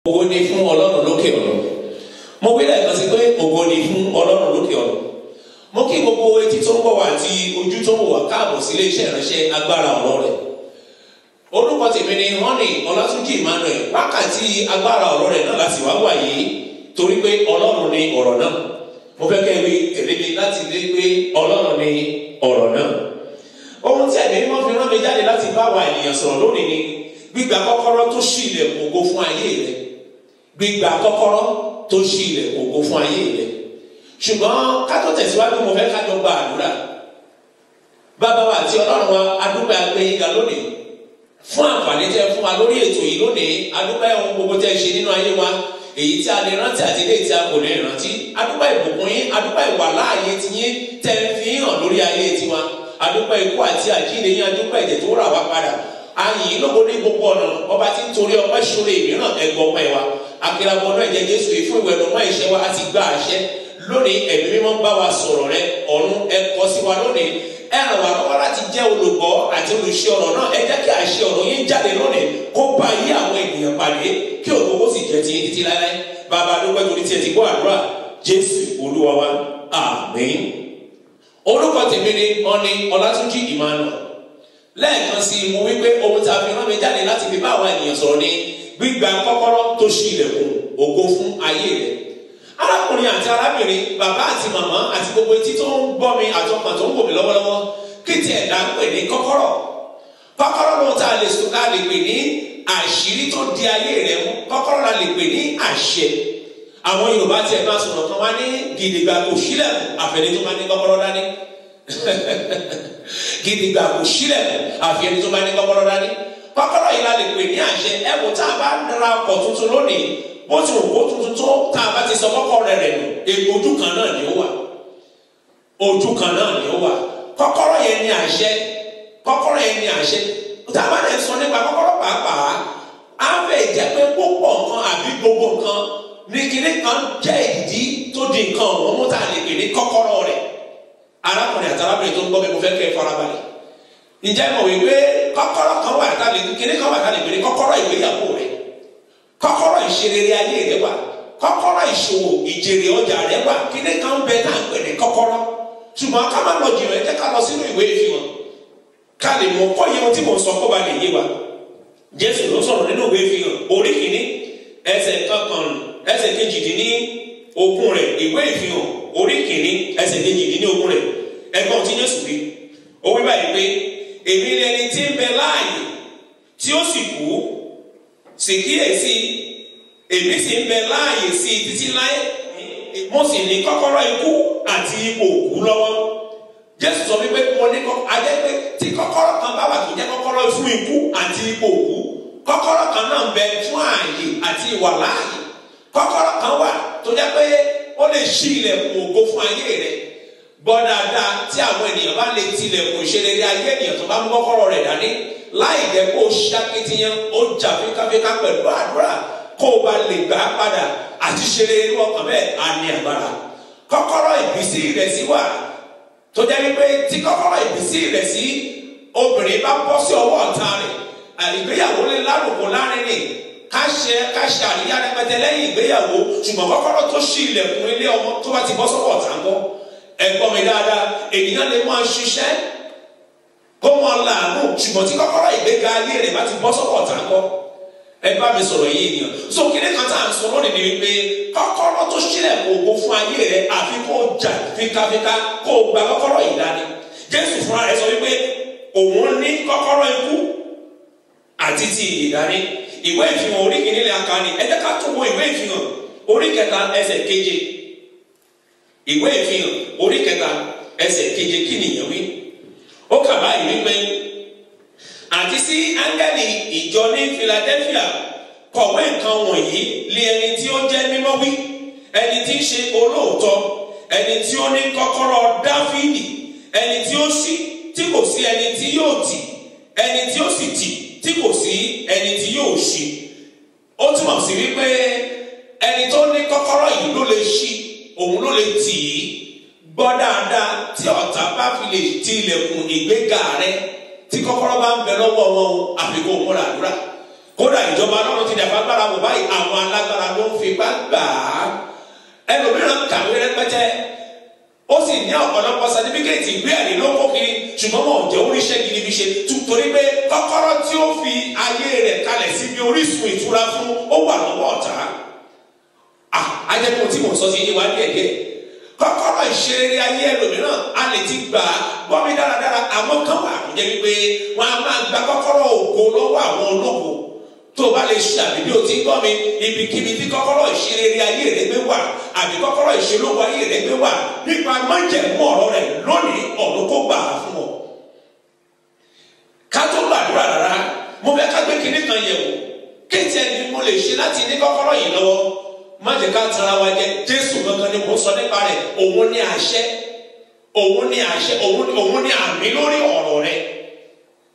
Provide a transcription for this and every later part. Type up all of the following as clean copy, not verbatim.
Ògo ni fún Ọlọ́run lókè ọ̀run. Mo wí lẹ́ẹ̀kan sí pé ògo ni fún Ọlọ́run lókè ọ̀run. Mo kí gbogbo etí tó ń bọ̀ wá àti ojú tó ń wò wá káàbọ̀ sí iléeṣẹ́ ìránṣẹ́ agbára ọ̀rọ̀ rẹ̀. Orúkọ tèmi ni Honey Ọlátúnjí Emmanuel. Wákàtí agbára ọ̀rọ̀ rẹ̀ náà láti wá wà yìí torí pé Ọlọ́run ni ọ̀rọ̀ náà. Mo fẹ́ kẹ́ wí tẹ̀lé mi láti lé pé Ọlọ́run ni ọ̀rọ̀ náà. Ohun tí ẹ̀mí mímọ́ fi rán mi jáde láti bá àwa ènìyàn sọ̀rọ̀ lónìí ni gbígba kọ́kọ́rọ́ tó ṣí ilẹ̀kùn ògo fún ayé rẹ̀. Gbígba kọ́kọ́rọ́ tó ṣí ilẹ̀kùn ògo fún ayé rẹ̀. Ṣùgbọ́n ká tó tẹ̀síwájú, mo fẹ́ ká jọ gba àdúrà. Bàbá wa àti Ọlọ́run wa, adúpẹ́ agbẹ́yìnga lónìí fún àǹfààní tẹ́ fún wa lórí ètò yìí lónìí. Adúpẹ́ ohun gbogbo tẹ́ ṣe nínú ayé wa, èyí tí a lè rántí àti ilé tí a kò lè rántí. Adúpẹ́ ìbùkún yín, adúpẹ́ ìwà láàyè ti yín tẹ́ fi hàn lórí ayé tiwa. Adúpẹ́ ikú àti àjíǹde yín, adúpẹ́ ẹ̀jẹ̀ tó rà wá padà. Ayìn lógo ní gbogbo ọ̀nà, ọba tí ń torí ọpẹ́ ṣoore mìíràn, ẹ̀gbọ́n ọpẹ́ wa. Akérèbọ náà ẹ̀jẹ̀ Jésù yìí fún ìwẹ̀nùmọ́ ẹ̀ṣẹ̀ wa àti gba àṣẹ. Lónìí ẹ̀mí mímọ́ ń bá wa sọ̀rọ̀ rẹ, ọ̀run ẹ kọ sí wa lónìí. Ẹ ràn wá lọ́wọ́ láti jẹ́ olùgbọ́ àti olùṣe ọ̀rọ̀ náà. Ẹ jẹ́ kí àṣẹ ọ̀rọ̀ yín jáde lónìí kó bá yí àwọn ènìyàn pàdé, kí ògo kó sì jẹ́ tiyín títí láéláé. Bàbá, dúpẹ́ torí tí ẹ ti gbọ́ àdúrà. Jésù Olúwa wa, àmín. Orúkọ tèmi ni Honey Ọlátúnjí Emmanuel. Lẹ́ẹ̀kan sí i mo wí pé ohun tí a fi rán mi jáde láti fi bá àwọn ènìyàn sọ̀rọ̀ ni gbígba kọ́kọ́rọ́ tó ṣí ilẹ̀kùn ògo fún ayé rẹ̀. Arákùnrin àti arábìnrin, bàbá àti màmá àti gbogbo etí tó ń gbọ́ mi àtọkàn tó ń wò mí lọ́wọ́lọ́wọ́, kí tiẹ̀ dá ń pè ní kọ́kọ́rọ́? Kọ́kọ́rọ́ lóhun tá a lè sọ, tá a lè pè ní àṣírí tó di ayé rẹ̀ mú. Kọ́kọ́rọ́ la lè pè ní àṣẹ. Àwọn Yorùbá tiẹ̀ máa sọ̀rọ̀ kan wá ní gidigba kò ṣílẹ̀kùn àfẹ́ni tó máa ní kọ́kọ́rọ́ dání. Gidigba kò ṣílẹ̀kùn àfẹ́ni tó máa ní kọ́kọ́rọ́ dání. Kọ́kọ́rọ́ yìí la lè pè ní àṣẹ. Ẹ wò, tá a bá ra ọkọ̀ tuntun lónìí, bó ti wù kó tuntun tó, tá a bá ti sọ kọ́kọ́rọ́ rẹ̀ nù, ègbò ojú kan náà ni ó wà. Ojú kan náà ni ó wà. Kọ́kọ́rọ́ yẹn ni àṣẹ. Kọ́kọ́rọ́ yẹn ni àṣẹ. Tá a bá lè sọ nípa kọ́kọ́rọ́ pàápàá, á fẹ́ jẹ́ pé púpọ̀ nǹkan àbí gbogbo nǹkan ní kinní kan jẹ́ ìdí tó di nǹkan ọ̀hún mú tá a lè pè ní kọ́kọ́rọ́ rẹ̀. Arákùnrin àti arábìnrin tó ń gbọ́ mi, mo fẹ́ kẹ́ ẹ farabalẹ̀. Ǹjẹ́ mọ̀ wípé kọ́kọ́rọ́ kan wà tá a lè, kinní kan wà tá a lè pè ní kọ́kọ́rọ́ ìgbéyàwó rẹ̀? Kọ́kọ́rọ́ ìṣerere ayé rẹ̀ wà. Kọ́kọ́rọ́ ìṣòwò ìjèrè ọjà rẹ̀ wà. Kinní kan ń bẹ tá à ń pè ní kọ́kọ́rọ́. Ṣùgbọ́n ká má lọ jìnnà, ẹ jẹ́ ká lọ sínú ìwé ìfihàn ká lè mọ kọ́ yẹ ohun tí mò ń sọ kó ba lè yé wa. Jésù ló sọ̀rọ̀ nínú ìwé ìfihàn orí kìíní ẹsẹ̀ kankan ẹsẹ̀ 18 rẹ̀. Ìwé ìfihàn orí kìíní ẹsẹ̀ 18 rẹ̀. Ẹ̀gbọ́n tí Jésù wí, ó wí báyìí pé èmi ni ẹni tí ń bẹ láàyè tí ó sì kú, sì kíyèsí, èmi sì ń bẹ láàyè sí i títí láé, mo sì ní kọ́kọ́rọ́ ikú àti ipò òkú lọ́wọ́. Jésù sọ wípé mo ní ajẹ́ pé tí kọ́kọ́rọ́ kan bá wà tó jẹ́ kọ́kọ́rọ́ fún ikú àti ipò òkú, kọ́kọ́rọ́ kan náà ń bẹ fún ààyè àti ìwà láàyè. Kọ́kọ́rọ́ kan wà tó jẹ́ pé ó lè ṣí ilẹ̀kùn ògo fún ayé rẹ̀. Gbọ́ dáadáa, tí àwọn ènìyàn bá lè tilẹ̀kùn ìṣerere ayé ènìyàn tó bá mú kọ́kọ́rọ́ rẹ̀ dání, láì jẹ́ kó o ṣakitiyan, ó jà fíkàfíkà pẹ̀lú àdúrà kó o bá lè gbà á padà àti ṣeré irú ọkàn bẹ́ẹ̀ á ní agbára. Kọ́kọ́rọ́ ìbísí rẹ̀ sí wà tó jẹ́ wípé tí kọ́kọ́rọ́ ìbísí rẹ̀ sí obìnrin bá bọ́ sí ọwọ́ ọ̀tá rẹ̀, ìgbéyàwó lè lárùkù lárinrin, ká ṣe àríyá rẹpẹtẹ lẹ́yìn ìgbéyàwó. Ṣùgbọ́n kọ́kọ́rọ́ tó ṣí ilẹ̀kùn ilé ọmọ tó bá ti bọ́ sọ́wọ́ ọ̀tá ń kọ́. Ẹ̀gbọ́n mi dáadáa, ènìyàn lè máa ṣiṣẹ́ kó mọ làágùn, ṣùgbọ́n tí kọ́kọ́rọ́ ìgbéga ayé rẹ̀ bá ti bọ́ sọ́wọ́ ọ̀tá ń kọ́. Ẹ bá mi sọ̀rọ̀ yìí ènìyàn. So kíní kan tá à ń sọ lónìí ni wípé kọ́kọ́rọ́ tó ṣílẹ̀kùn ògo fún ayé rẹ̀, àfi kó jà fíkafíka kó o gba kọ́kọ́rọ́ yìí dání. Jésù fúnra rẹ̀ sọ wípé òun ní kọ́kọ́rọ́ ikú àti ti ìyè dání. Ìwé ìfihàn orí kìíní lè aka ni. Ẹ jẹ́ ká tún wo ìwé ìfihàn orí kẹta ẹsẹ̀ keje. Ìwé ìfihàn orí kẹta ẹsẹ̀ keje, kí nìyẹn wí? Ó kà báyìí wípé àti sí áńgẹ́lì ìjọ ní Philadelphia kọ̀wé nǹkan wọ̀nyí lé ẹni tí ó jẹ́ mímọ́ wí, ẹni tí ń ṣe olóòótọ́, ẹni tí ó ní kọ́kọ́rọ́ Dáfídì, ẹni tí ó ṣí tí kò sí ẹni tí yóò tì, ẹni tí ó sì tì tí kò sí ẹni tí yóò ṣí. Ó túmọ̀ sí wípé ẹni tó ní kọ́kọ́rọ́ yìí ló lè ṣí, òun ló lè tì í. Gbọ́ dáadáa, tí ọ̀tá bá fi lè ti ilẹ̀kùn ìgbéga rẹ, tí kọ́kọ́rọ́ bá ń bẹ lọ́wọ́ wọn o, àfi kó múra àdúrà. Kódà ìjọba Ọlọ́run ti dàgbà agbára wò báyìí, àwọn alágbára. fipá gbà á. Ẹlòmíràn kàwé rẹpẹtẹ, ó sì ní ọ̀pọ̀lọpọ̀ sátífíkẹ́ẹ̀tì ìwé ẹ̀rí ló kó kiri, ṣùgbọ́n wọn ò jẹ́ oríṣẹ́ gidi fi ṣe, torí pé kọ́kọ́rọ́ tí ó fi ayé rẹ̀ kalẹ̀ síbi orísun ìtura fún ó wà lọ́wọ́ ọ̀tá. Ajẹ́kùn tí mò ń sọ sí yé wa díẹ̀díẹ̀. Kọ́kọ́rọ́ ìṣeré ayé ẹlòmíràn a lè ti gbà á gbọ́ mi dáradára. Àwọn kan wà tó jẹ́ wípé wọ́n á máa gba kọ́kọ́rọ́ ògo lọ́wọ́ àwọn ológo. Tó o bá lè ṣe àbí bí o ti ń gbọ́ mi, ibikíbi tí kọ́kọ́rọ́ ìṣeré ayé rẹ gbé wà àbí kọ́kọ́rọ́ ìṣelógo ayé rẹ gbé wà, nípa májẹ̀mú ọ̀rọ̀ rẹ̀ lónìí, ọ̀run kó gbà á fún ọ. Ká tó gbàdúrà rárá, mo fẹ́ ká gbé kinní kan yẹ̀wò. Kéètì ẹni mo lè ṣe láti ní kọ́kọ́rọ́ yìí lọ́wọ́? Má jẹ́ ká tara wa jẹ. Jésù gangan ni mo sọ nípa rẹ̀. Òun ní àṣẹ, òun ní àṣẹ, òun ní àmì lórí ọ̀rọ̀ rẹ̀.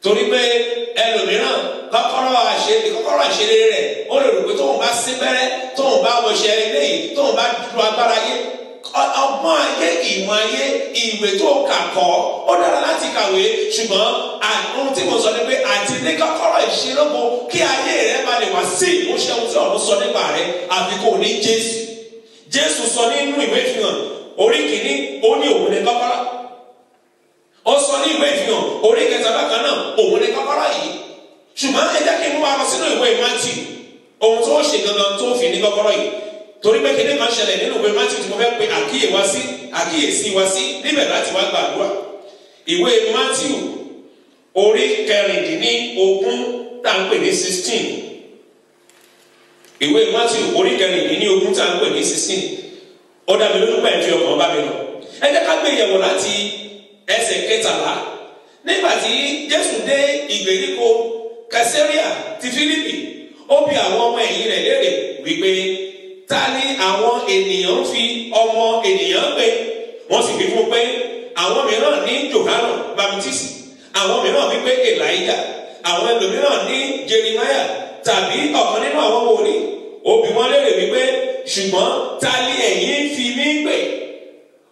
Torí pé ẹlòmíràn kọ́kọ́rọ́ àṣẹ, kọ́kọ́rọ́ àṣẹrere rẹ̀, ó lè rò pé tóun bá sí bẹ́rẹ́, tóun bá wọṣẹ eléyìí, tóun bá du agbára ayé, ọgbọ́n ayé, ìmọ̀ ayé, ìwé tó kà kọ́, ó dára láti kàwé, ṣùgbọ́n ohun tí mo sọ ni pé àti ní kọ́kọ́rọ́ ìṣelógo kí ayé rẹ má lè wá sí ìmúṣẹ ohun tí ọ̀run sọ nípa rẹ, àfi kò ní Jésù. Jésù sọ nínú ìwé ìfihàn orí kìíní, ó ní òun ní kọ́kọ́rọ́. Ó sọ ní ìwé ìfihàn orí kẹta bákan náà, òun ní kọ́kọ́rọ́ yìí. Ṣùgbọ́n ẹ jẹ́ kí n mú wa lọ sínú ìwé Mátíù, ohun tó ṣe gangan tó fi ní kọ́kọ́rọ́ yìí. Torí pé kíní kan ṣẹlẹ̀ nínú ìwé Mátíù tí mo fẹ́ pe àkíyèsí wa sí níbẹ̀ láti wá gbàdúrà. Ìwé Mátíù orí 16 tá à ń pè ní 16. Ìwé Mátíù orí 16 tá à ń pè ní 16. Ó dá mi lójú pé ẹ fi ọkàn bá mi lọ. Ẹ jẹ́ ká gbé ìyẹ̀wò láti ẹsẹ̀ 13. Nígbà tí Jésù dé ìgbèríko Kẹsẹ́ríà ti Fílípì, ó bi àwọn ọmọ ẹ̀yìn rẹ̀ léèrè wípé, ta ni àwọn ènìyàn ń fi ọmọ ènìyàn pè? Wọ́n sì fi fún pé àwọn mìíràn ní Jòhánù Bámtísì, àwọn mìíràn wí pé Èlíjà, àwọn ẹlòmíràn ní Jeremáyà tàbí ọ̀kan nínú àwọn wòlíì. Ó bi wọ́n léèrè wípé, ṣùgbọ́n ta ni ẹ̀yin fi mí pè?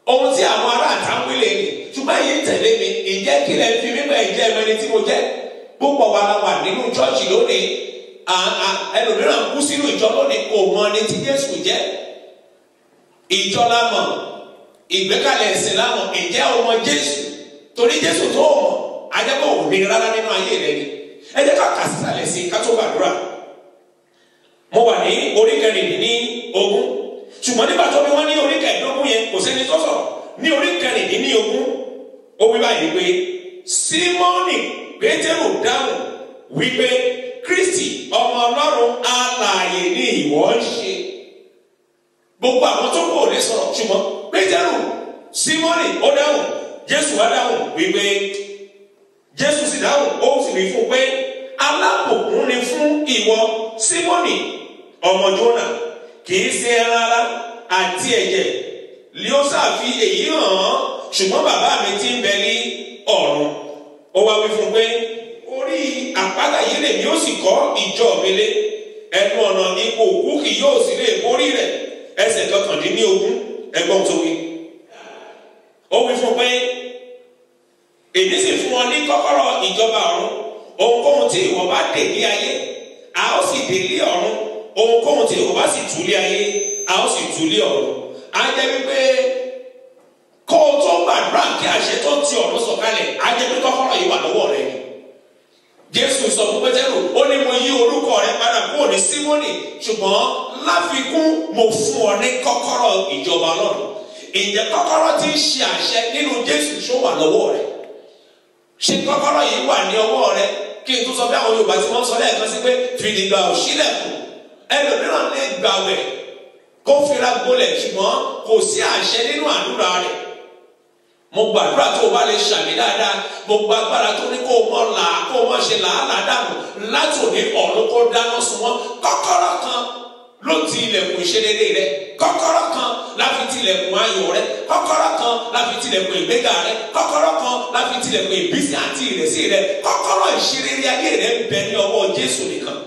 Ohun tí àwọn ará àtà ń wílé ni, ṣùgbọ́n ẹ̀yin tẹ̀lé mi, ǹjẹ́ kí lẹ fi mí pè? Ǹjẹ́ ẹ mọ ẹni tí mo jẹ́? Púpọ̀ wa la wà nínú chọ́ọ̀chì lónìí. Ẹlòmíràn kú sínú ìjọ lónìí, kò mọ ẹni tí Jésù jẹ́. Ìjọ la mọ̀, ìgbékalẹ̀ ẹ̀sìn la mọ̀, ǹjẹ́ o mọ Jésù? Torí Jésù tó o mọ̀, ajẹ́kọ̀ ò ní rárá nínú ayé rẹ ni. Ẹ jẹ́ ká kà sísàlẹ̀ sí ká tó gbàdúrà. Mo wà ní orí 16, ṣùgbọ́n nígbà tó bí wọ́n ní orí 15 yẹn, kò sẹ́ni tó sọ̀rọ̀. Ní orí 16, ó wí báyìí pé Símọ́nì Pétérù dáhùn wípé, Kristi ọmọ Ọlọ́run alààyè ni ìwọ ń ṣe. Gbogbo àwọn tó kù ò lè sọ̀rọ̀, ṣùgbọ́n Pétérù, Símọ́nì ó dáhùn. Jésù wá dáhùn wípé, Jésù sì dáhùn, ó sì wí fún pé, alábùkún ni fún ìwọ Símọ́nì ọmọ Jónà, kì í ṣe ẹran ara àti ẹ̀jẹ̀ li ó ṣàfi èyí hàn án, ṣùgbọ́n bàbá mi tí ń bẹ ní ọ̀run. Ó wá wí fún pé, orí àpáta yìí lèmi ó sì kọ́ ìjọ mi lé, ẹnu ọ̀nà ipò òkú kì yóò sì lè borí rẹ̀. Ẹsẹ̀ 19, ẹgbọ́n tó wí. Ó wí fún pé, èmi sì fún ọ ní kọ́kọ́rọ́ ìjọba ọ̀run. Ohunkóhun tí ìwọ bá dè ní ayé, a ó sì dè ní ọ̀run. Ohunkóhun tí ìwọ bá sì tú lé ayé, a ó sì tú lé ọ̀run. Á jẹ́ wípé kó o tó gbàdúrà kí àṣẹ tó ti ọ̀run sọ̀kalẹ̀, á jẹ́ pé kọ́kọ́rọ́ yìí wà lọ́wọ́ rẹ ni. Jésù sọ fún Pétérù, ó ní mo yí orúkọ rẹ padà kúrò ní Símónì, ṣùgbọ́n láfikún mo fún ọ ní kọ́kọ́rọ́ ìjọba Ọlọ́run. Ǹjẹ́ kọ́kọ́rọ́ tí ń ṣe àṣẹ nínú Jésù ṣó wà lọ́wọ́ rẹ? Ṣé kọ́kọ́rọ́ yìí wà ní ọwọ́ rẹ? Kí n tún sọ bí àwọn Yorùbá tí wọ́n sọ lẹ́ẹ̀kan sí pé fìdígbà ò ṣílẹ̀kùn. Ẹlòmíràn lè gbàwẹ̀ kó fira gbolẹ̀, ṣùgbọ́n kò sí àṣẹ nínú àdúrà rẹ̀. Mo gbàdúrà tó o bá lè ṣàmì dáadáa, gbogbo agbára tó ní kó o mọ là kó o mọ ṣe làálàá dànù látòní ọ̀run kó dáná sun wọn. Kọ́kọ́rọ́ kan ló ti ilẹ̀kùn ìṣedédé rẹ, kọ́kọ́rọ́ kan la fi tilẹ̀kùn ayọ̀ rẹ, kọ́kọ́rọ́ kan la fi tilẹ̀kùn ìgbéga rẹ, kọ́kọ́rọ́ kan la fi tilẹ̀kùn ìbísí àti ìrẹsì rẹ. Kọ́kọ́rọ́ ìṣeré ayé rẹ ń bẹ ní ọwọ́ Jésù nìkan.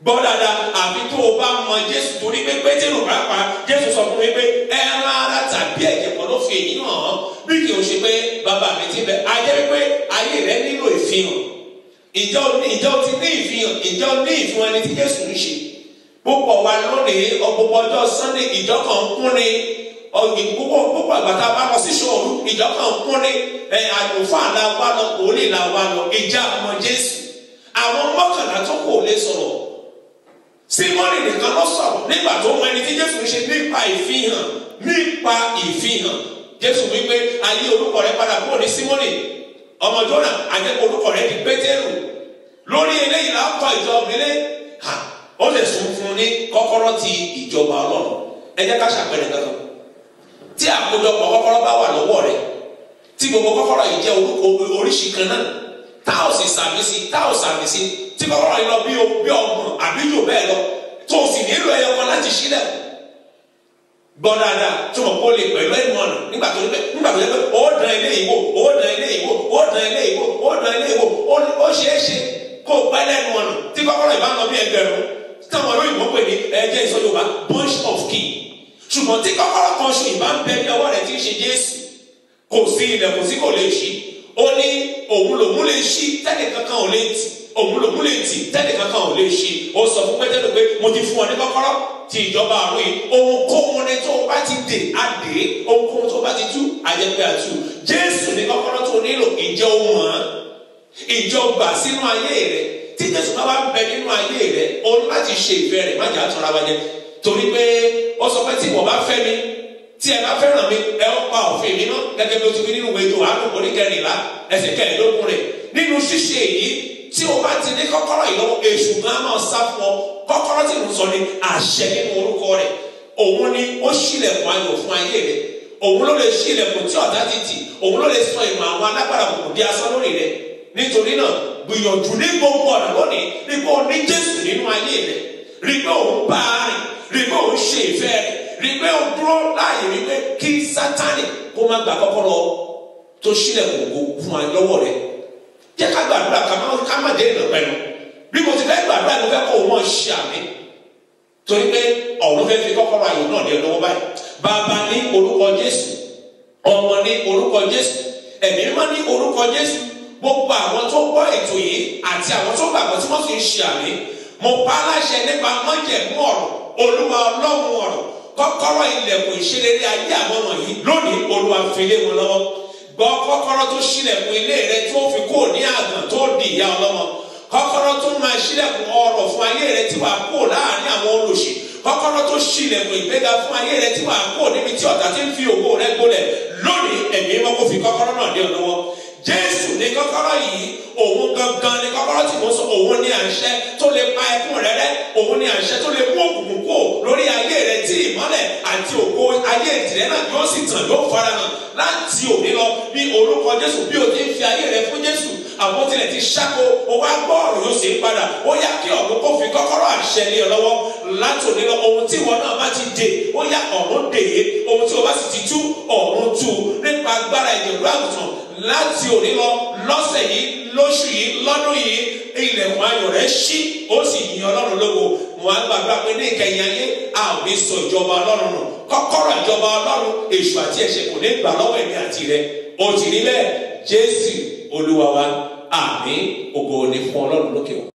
Gbọ́ dáadáa, àfi tó o bá mọ Jésù. Torí pé Pétérù pàápàá, Jésù sọ fún mi pé ẹran ara tàbí ẹ̀jẹ̀ kan ló fi èyí hàn án, bí kì í ṣe pé bàbá mi ti bẹ. A jẹ́ wípé ayé rẹ nílò ìfihàn. Ìjọ ti ní ìfihàn, ìjọ ní ìfihàn ẹni tí Jésù ń ṣe. Púpọ̀ wa lónìí gbogbo ọjọ́ Sunday ìjọ kan ń kún ni, púpọ̀ ìgbà tá a bá lọ sí ṣòru ìjọ kan ń kún ni, àlùfáà la wá lọ, wòlíì la wá lọ, ìjà ọmọ Jésù. Àwọn mọ́kànlá tó kò lè sọ̀rọ̀, Símọ́nì nìkan ló sọ̀rọ̀ nígbà tó mọ ẹni tí Jésù ń ṣe nípa ìfihàn, nípa ìfihàn. Jésù wípé ayé orúkọ rẹ padà kúrò ní Símọ́nì ọmọ Jónà, àjẹpọ̀ orúkọ rẹ di Pétérù. Lórí eléyìí là ń kọ́ ìjọ mi lé. Ó lè sún fún ní kọ́kọ́rọ́ ti ìjọba Ọlọ́run. Ẹ jẹ́ ká ṣàpẹẹrẹ kankan. Tí àkójọpọ̀ kọ́kọ́rọ́ bá wà lọ́wọ́ rẹ, tí gbogbo kọ́kọ́rọ́ yìí jẹ́ orúkọ oríṣi kan náà, tá ò sì sàmì sí, tá ò sàmì sí, tí kọ́kọ́rọ́ yìí lọ bí ọgbọ̀n àbí jù bẹ́ẹ̀ lọ, tó o sì nílò ẹyọ kan láti ṣílẹ̀. Gbọ́ dáadáa, tí mo kó lè pẹ̀lú ẹnu ọ̀nà nígbà tó yẹ pé ó dán ilé ìwò, ó dán ilé ìwò, ó dán ilé ìwò, ó dán ilé ìwò, ó ṣeé ṣe kó o pẹ́ lẹ́nu ọ̀nà tí kọ́kọ́rọ́ ìbá lọ bí ẹgbẹ̀rún táwọn olóyìnbó pè ní ẹjẹ́ ìsọ Yorùbá bunch of key. Ṣùgbọ́n tí kọ́kọ́rọ́ kan ṣe ìbá ń bẹ ní ọwọ́ rẹ̀ tí ń ṣe Jésù, kò sí ilẹ̀kùn tí kò lè ṣí. Ó ní òun lòun lè ṣí tẹ́lẹ̀ kankan ò lè tì, òun lòun lè tì tẹ́lẹ̀ kankan ò lè ṣí. Ó sọ fún Pétérù pé mo ti fún ọ ní kọ́kọ́rọ́ ti ìjọba àrùn yìí, ohunkóhun ni tó bá ti dè á dè, ohunkóhun tó bá ti tú á jẹ́ pé á tú. Jésù ní kọ́kọ́rọ́ tó nílò, ìjẹ́ ohun hàn, ìjọ gbà sínú ayé rẹ. Tí Jésù bá wá ń bẹ nínú ayé rẹ, o láti ṣe ìfẹ́ rẹ̀, má jẹ́ àtúnra wa jẹ. Torí pé ó sọ pé tí ìwọ bá fẹ́ mi, tí ẹ bá fẹ́ràn mi, ẹ ó pa òfin mi mọ́, gẹ́gẹ́ bí o ti wí nínú ìwé Jòhánù orí kẹrìnlá ẹsẹ̀ kẹrìndínlógún rẹ̀. Nínú ṣíṣe èyí, tí o bá ti ní kọ́kọ́rọ́ yìí lọ́wọ́, èṣù gan máa sá fún ọ. Kọ́kọ́rọ́ tí mo sọ ni àṣẹ nínú orúkọ rẹ̀. Òun ni ó ṣílẹ̀kùn ayọ̀ fún ayé rẹ̀. Òun ló lè ṣílẹ̀kùn tí ọ̀tá ti tì. Òun ló lè sọ ìmọ̀ àwọn alágbára òkùnkùn di asán lórí rẹ̀. Nítorí náà, gbìyànjú ní gbogbo ọ̀nà lónìí rí pé o ní Jésù nínú ayé rẹ̀, rí pé òun bá a rìn, rí pé òun ṣe ìfẹ́ rẹ̀, rí pé òun dúró láàyè, rí pé kí Sátánì kó má gba kọ́kọ́rọ́ tó ṣílẹ̀kùn ògo fún wa lọ́wọ́ rẹ̀. Jẹ́ ká gbàdúrà ká má dé ìnà pẹ̀lú. Bí mo ti fẹ́ gbàdúrà, mo fẹ́ kó o mọ̀ ṣe àmì, torí pé ọ̀run fẹ́ fi kọ́kọ́rọ́ ayọ̀ náà lé ọ lọ́wọ́ báyìí. Bàbá ní orúkọ Jésù, ọmọ ní orúkọ Jésù, ẹ̀mí mímọ́ ní orúkọ Jésù, gbogbo àwọn tó gbọ́ ètò yìí àti àwọn tó gbàgbọ́ tí wọ́n sì ń ṣe àmì, mo pa á láṣẹ nípa májẹ̀mú ọ̀rọ̀ Olúwa Ọlọ́run ọ̀rọ̀, kọ́kọ́rọ́ ilẹ̀kùn ìṣerere ayé àwọn wọ̀nyí lónìí Olúwa fi lé wọn lọ́wọ́. Gbọ́ kọ́kọ́rọ́ tó ṣílẹ̀kùn ilé rẹ tó fi kúrò ní àgàn tó di ìyá ọlọ́mọ, kọ́kọ́rọ́ tó máa ṣílẹ̀kùn ọrọ̀ fún ayé rẹ tí wàá kúrò láàrin àwọn olòṣì, kọ́kọ́rọ́ tó ṣílẹ̀kùn ìgbéga fún ayé rẹ tí wàá kúrò níbi tí ọ̀tá ti ń fi ògo rẹ gbolẹ̀ lónìí, ẹ̀mí mọ́ kó fi kọ́kọ́rọ́ náà lé ọ lọ́wọ́. Jésù ní kọ́kọ́rọ́ yìí, òun gangan ní kọ́kọ́rọ́ tí mo sọ, òun ní àṣẹ tó lè pa ẹkún rẹ rẹ́, òun ní àṣẹ tó lè mú òkùnkùn kúrò lórí ayé rẹ tí ìmọ́lẹ̀ àti ògo ayé tìrẹ náà yóò sì tàn, yóò farahàn láti òní lọ ní orúkọ Jésù. Bí o ti ń fi ayé rẹ fún Jésù, àwọn tilẹ̀ ti ṣáko, o wá gbọ́ ọ̀rọ̀ yóò sì padà. Ó yá kí ọ̀run kó fi kọ́kọ́rọ́ àṣẹ lé ọ lọ́wọ́ láti òní lọ. Ohun tí ìwọ náà bá ti dè, ó yá ọ̀run dè é. Ohun tí o bá sì ti tú, ọ̀run tú nípa agbára ìjẹ̀lú àgùntàn. Láti òní lọ, lọ́sẹ̀ yìí, lóṣù yìí, lọ́dún yìí, ilẹ̀kùn ayọ̀ rẹ̀ ṣí, ó sì yin Ọlọ́run lógo. Mo á gbàdúrà pé ní ìkẹyìn ayé, a ò ní sọ ìjọba Ọlọ́run nù. Kọ́kọ́rọ́ ìjọba Ọlọ́run, èṣù àti ẹ̀ṣẹ̀ kò ní gbà lọ́wọ́ èmi àti rẹ̀. Ó ti rí bẹ́ẹ̀. Jésù Olúwa wa, àmín. Ògo ni fún Ọlọ́run lókè ọ̀run.